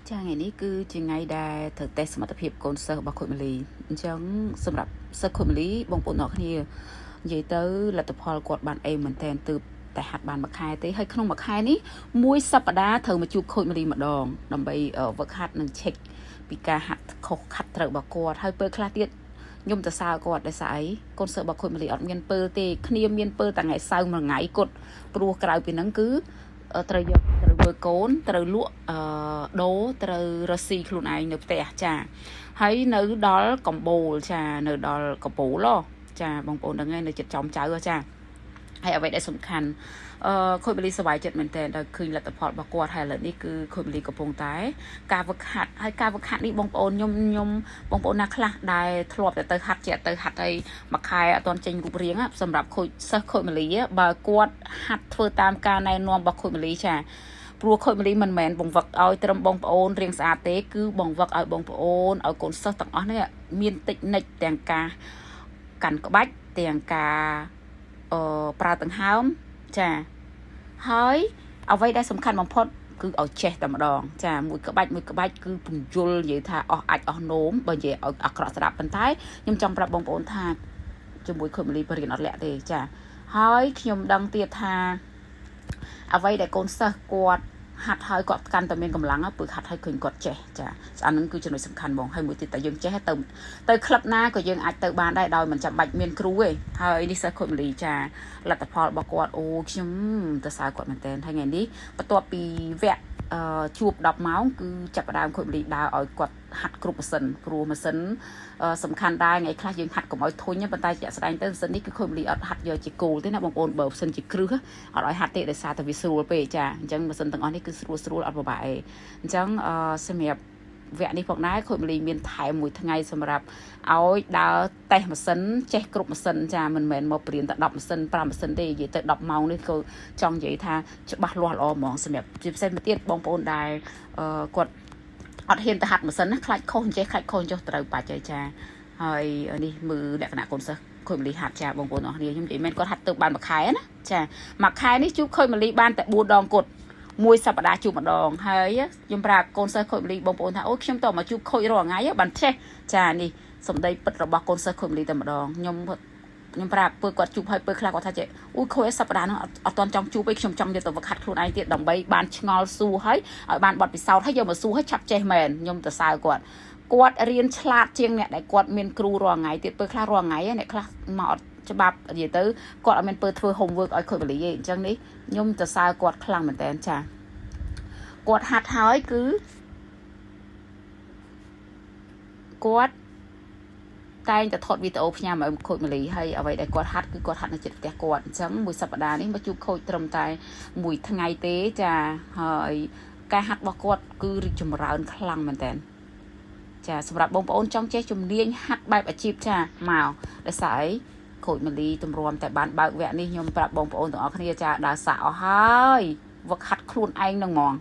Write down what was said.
ចាថ្ងៃនេះគឺជាថ្ងៃដែលត្រូវតេស្តសមត្ថភាពកូនសិស្សរបស់ខូចម៉ាលីអញ្ចឹងសម្រាប់សិស្សខូចម៉ាលីបងប្អូនទាំងអស់គ្នានិយាយទៅលទ្ធផលគាត់បានអេមែនតែនទើបតែហាត់បានមួយខែទេហើយក្នុងមួយខែនេះមួយសប្តាហ៍ត្រូវមកជួបខូចម៉ាលីម្ដងដើម្បីវឹកហាត់និង check ពីការហាត់ខុសខាត់ត្រូវរបស់គាត់ហើយពេលខ្លះទៀតខ្ញុំទៅសើគាត់ដោយសារអីកូនសិស្សរបស់ខូចម៉ាលីអត់មានពើទេគ្នាមានពើតែថ្ងៃសៅរ៍មួយថ្ងៃគត់ព្រោះក្រៅពីហ្នឹងគឺត្រូវយកត្រូវមើលកូនត្រូវលក់អឺដូរត្រូវរកស៊ីខ្លួនឯងនៅផ្ទះចាហើយនៅដល់កំបូលចានៅដល់កពូលចាបងប្អូនដឹងហើយនៅចិត្តចំចៅចាហើយអ្វីដែលសំខាន់អឺខូចបលីសប្បាយចិត្តមែនតើដោយឃើញលទ្ធផលរបស់គាត់ហើយឥឡូវនេះគឺខូចបលីកំពុងតែការវឹកហាត់ហើយការវឹកហាត់នេះបងប្អូនខ្ញុំខ្ញុំបងប្អូនណាខ្លះដែលធ្លាប់តែទៅហាត់ជាទៅហាត់អីមួយខែអត់ទាន់ចេញរូបរាងសម្រាប់ខូចសិស្សខូចម៉ាលីបើគាត់ហាត់ធ្វើតាមការណែនាំរបស់ខូចម៉ាលីចាព្រោះខូចម៉ាលីមិនមែនបង្វឹកឲ្យត្រឹមបងប្អូនរៀងស្អាតទេគឺបង្វឹកឲ្យបងប្អូនឲ្យកូនសិស្សទាំងអស់នេះមានតិចនិចទាំងការកាន់ក្បាច់ទាំងការអឺប្រើដង្ហើមចាហើយអ្វីដែលសំខាន់បំផុតគឺឲ្យចេះតែម្ដងចាមួយក្បាច់មួយក្បាច់គឺពន្យល់និយាយថាអស់អាចអស់នោមបើនិយាយឲ្យអាក្រក់ស្ដាប់ប៉ុន្តែខ្ញុំចង់ប្រាប់បងប្អូនថាជាមួយខូចម៉ាលីបរៀនអត់លាក់ទេចាហើយខ្ញុំដឹងទៀតថាអ្វីដែលកូនសិស្សគាត់ហាត់ហើយគាត់កាន់តែមានកម្លាំងព្រោះហាត់ហើយឃើញគាត់ចេះចាអានឹងគឺចំណុចសំខាន់ហ្មងហើយមួយទៀតតែយើងចេះទៅទៅក្លឹបណាក៏យើងអាចទៅបានដែរដោយមិនចាំបាច់មានគ្រូទេហើយនេះសិស្សខូចម៉ាលីចាលទ្ធផលរបស់គាត់អូខ្ញុំទៅសើគាត់មែនតើហើយថ្ងៃនេះបន្ទាប់ពីវគ្គអឺជួប10ម៉ោងគឺចាប់ផ្ដើមខូចម៉ាលីដើរឲ្យគាត់ហាត់គ្រប់ម៉ាស៊ីនព្រោះម៉ាស៊ីនសំខាន់ដែរថ្ងៃខ្លះយើងហាត់កុំឲ្យធុញប៉ុន្តែជាក់ស្ដែងទៅម៉ាស៊ីននេះគឺខូចម៉ាលីអត់ហាត់យកជាគោលទេណាបងប្អូនបើម៉ាស៊ីនជាគ្រឹះអត់ឲ្យហាត់ទេដោយសារតែវាស្រួលពេកចាអញ្ចឹងម៉ាស៊ីនទាំងអស់នេះគឺស្រួលស្រួលអត់ពិបាកទេអញ្ចឹងអឺសម្រាប់វគ្គនេះផងដែរខូចម៉ាលីមានថែមមួយថ្ងៃសម្រាប់ឲ្យដើរតេស្តម៉ាស៊ីនចេះគ្រប់ម៉ាស៊ីនចាមិនមែនមកព្រៀនតែ10ម៉ាស៊ីន5ម៉ាស៊ីនទេនិយាយទៅ10ម៉ោងនេះគឺចង់និយាយថាច្បាស់លាស់ល្អហ្មងសម្រាប់ជាពិសេសមួយទៀតបងប្អូនដែលគាត់អត់ហ៊ានទៅហាត់ម៉ាស៊ីនណាខ្លាចខុសអញ្ចេះខ្លាចខុសចុះត្រូវបាច់ហើយចាហើយនេះមើលលក្ខណៈកូនសិស្សខូចម៉ាលីហាត់ចាបងប្អូនអរគ្នាខ្ញុំនិយាយមែនគាត់ហាត់ទៅបានមួយខែណាចាមួយខែនេះជួបខូចម៉ាលីបានតែ4ដងគត់មួយសប្តាហ៍ជួបម្ដងហើយខ្ញុំប្រាប់កូនសិស្សខូចម៉ាលីបងប្អូនថាអូខ្ញុំតមកជួបខូចរាល់ថ្ងៃបានចេះចានេះសម្ដីពិតរបស់កូនសិស្សខូចម៉ាលីតែម្ដងខ្ញុំខ្ញុំប្រាប់ពើគាត់ជួបហើយពើខ្លះគាត់ថាចេះអូយខូចសប្តាហ៍ហ្នឹងអត់ទាន់ចង់ជួបឯងខ្ញុំចង់យកទៅវឹកហាត់ខ្លួនឯងទៀតដើម្បីបានឆ្ងល់សួរហើយឲ្យបានបទពិសោធន៍ហើយយកមកសួរឲ្យឆាប់ចេះមែនខ្ញុំទៅសើគាត់គាត់រៀនឆ្លាតជាងអ្នកដែលគាត់មានគ្រូរាល់ថ្ងៃទៀតពើខ្លះរាល់ថ្ងៃអ្នកខ្លះមកអត់ច្បាប់និយាយទៅគាត់អត់មានពើធ្វើ homework ឲ្យខូចវលីទេអញ្ចឹងនេះខ្ញុំទៅសើគាត់ខ្លាំងមែនតើចាគាត់ហាត់ហើយគឺគាត់តែងតែថតវីដេអូផ្ញើមកឲ្យខូចម៉ាលីហើយអ្វីដែលគាត់ហាត់គឺគាត់ហាត់នៅចិត្តផ្ទះគាត់អញ្ចឹងមួយសប្តាហ៍នេះមកជួបខូចត្រឹមតែមួយថ្ងៃទេចាហើយការហាត់របស់គាត់គឺរីកចម្រើនខ្លាំងមែនតើចាសម្រាប់បងប្អូនចង់ចេះជំនាញហាត់បែបអាជីពចាមកដោយសារអីខូចម៉ាលីទម្រាំតែបានបើកវគ្គនេះខ្ញុំប្រាប់បងប្អូនទាំងអស់គ្នាចាដើរសាក់អស់ហើយវឹកហាត់ខ្លួនឯងនឹងហ្មង។